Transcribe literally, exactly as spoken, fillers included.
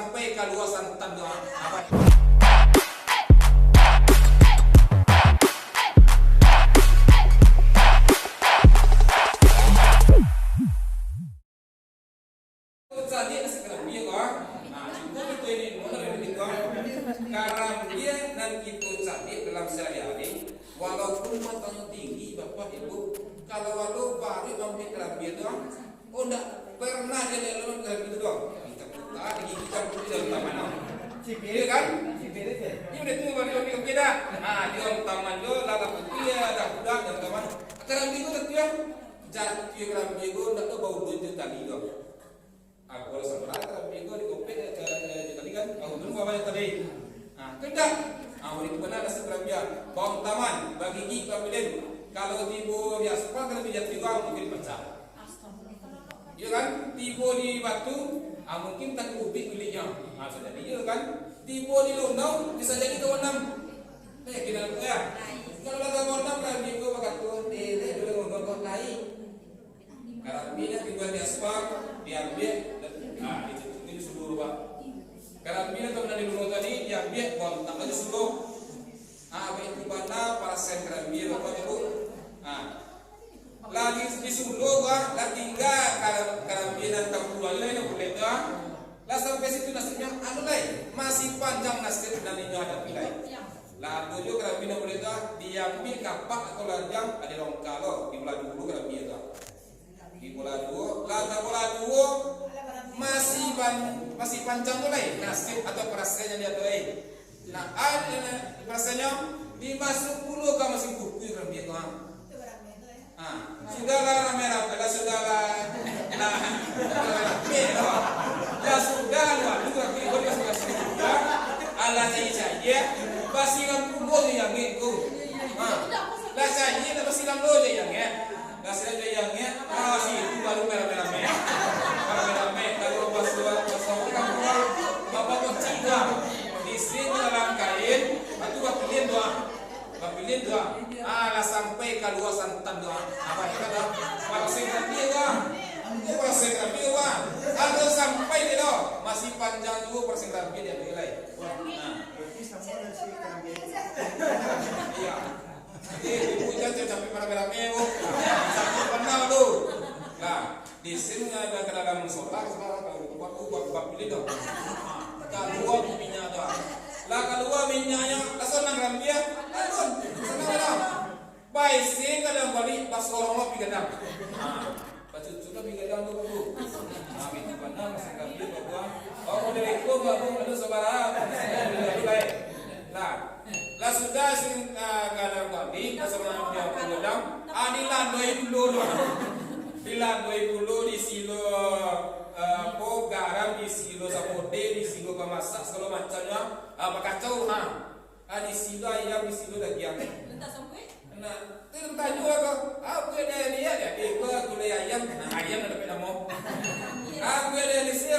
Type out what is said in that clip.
Sampai kalua santan tu, ah. Apa? Caliak nasi karambia ko, ah. Nah, cubo kito ini, mana dari kito, ah. Karambia nan kito caliak dalam sahari-hari, walaupun matangnyo tinggi, Bapak Ibu, kalau ado baruik maambiak karambia tu, ah, oh, ndak pernah dia lelong dalam itu doang. Kita putar, gigi campur di dalam taman. Iya kan? Iya, udah tu, baru dia beda. Ah, di dalam taman tu, lah, lah putih, ya, dah, udah, dalam taman. Karambia tu, tu, ya. Jatuh karambia tu, ndak tahu bau tu, dia tadi tu. Ah, kalau sebelah karambia tu, di kopek, eh, eh, dia tadi kan, bau tu, bau banyak tadi. Ah, tu dah. Ah, udah tu, benar, rasa karambia. Bau taman, bagigi, bapilin. Kalau tibo di aspal, karambia jatuh juga, mungkin pacah. Iyo kan? Tibo di batu, ah, mungkin takulubik biliknyo. Ah, bisa jadi iyo kan? Tibo di lunau, bisa jadi tabanam. Eh, kira tu ya. Kalau lah tabanam, karambia ko bakato, "Eh, deh, dulu ngomong kok lain." Karambia tibo di aspal, diambiak, ah, itu, itu di suluah, Pak. Karambia tu pernah di lunau tadi, diambiak, bontak aja suluah. Ah, baitu bana parasen karambia, Bapak Ibu. Ah. Lah di, di suluah, bah, lah tingga kar-, karambia nan tabuang lai, nan bulek tu, ah. Lah sampai situ nasibnyo, anu lai, masih panjang nasib nan inyo hadapi lai. Lah ado juo karambia nan bulek tu, ah, diambiak kapak atau lanjang, ado longka lo, diulah dulu karambia tu, ah. Dibola duo, lah tabola duo, masih pan-, masih panjang tu lai, nasib atau parasen nan diatur lai. Nah, ada parasennyo, limo sapuluah ka masih kukuih karambia tu, ha. Ha, sudahlah ramai-ramai, lah sudahlah. Nah, ramai-ramai tu. Lah sudah, lah, lu, lu, lu, lu, lu, lu, alah, cayia-cayia, basiram pulo jo angek tu. Ha, lah cayia, lah basiram lo jo angek. Lah siram jo angek, ah, situ baru ramai-ramai. Ramai-ramai, kalau basuah, basuah kan kurang, bapak kocik tu, ah. Di situ dalam kain, ah, tu bapilin tu, ah. Bapilin tu, ah. Ah, lah sampai kalua santan tu, ah. Apa itu kan, ah? Paraseng karambia tu, ah. Itu paraseng karambia tu, ah. Kalau sampai dia tu, masih panjang juo paraseng karambia dia tu, lai. Nah. Iya. Eh, ibu jangan sampai marah-marah, Bu. Sakik benar tu. Nah, di sini ada ke dalam musola, saudara, kalau buat, buat, buat pilih dong. Nah, kalua minyak tu. Lah kalua minyaknyo, lah sanang karambia. Aduh, sanang lah. Baisi ka dalam balik, basorong lo pi gadang. Nah, bacucuk lo pi gadang tu, Bu. Nah, itu benar, masih karambia, Bapak. Oh, dari itu, Bapak, aduh, sabar, ah. Nah, lah sudah sing, ah, ka dalam balik, basorong lo pi gadang. Ah, dilandoi pulo tu. Dilandoi pulo, disilo, ah, apo, garam, disilo sabodeh, disilo pamasak, sagalo macamnyo. Ah, bakacau, ha. Ah, disilo ayam, disilo dagiang. Entah sampai. Nah, tu tanyo lah ko, "Apo nan liek?" Ya, "Eh, ko gulai ayam." Nah, ayam lah dapek namo. "Apo nan liek?"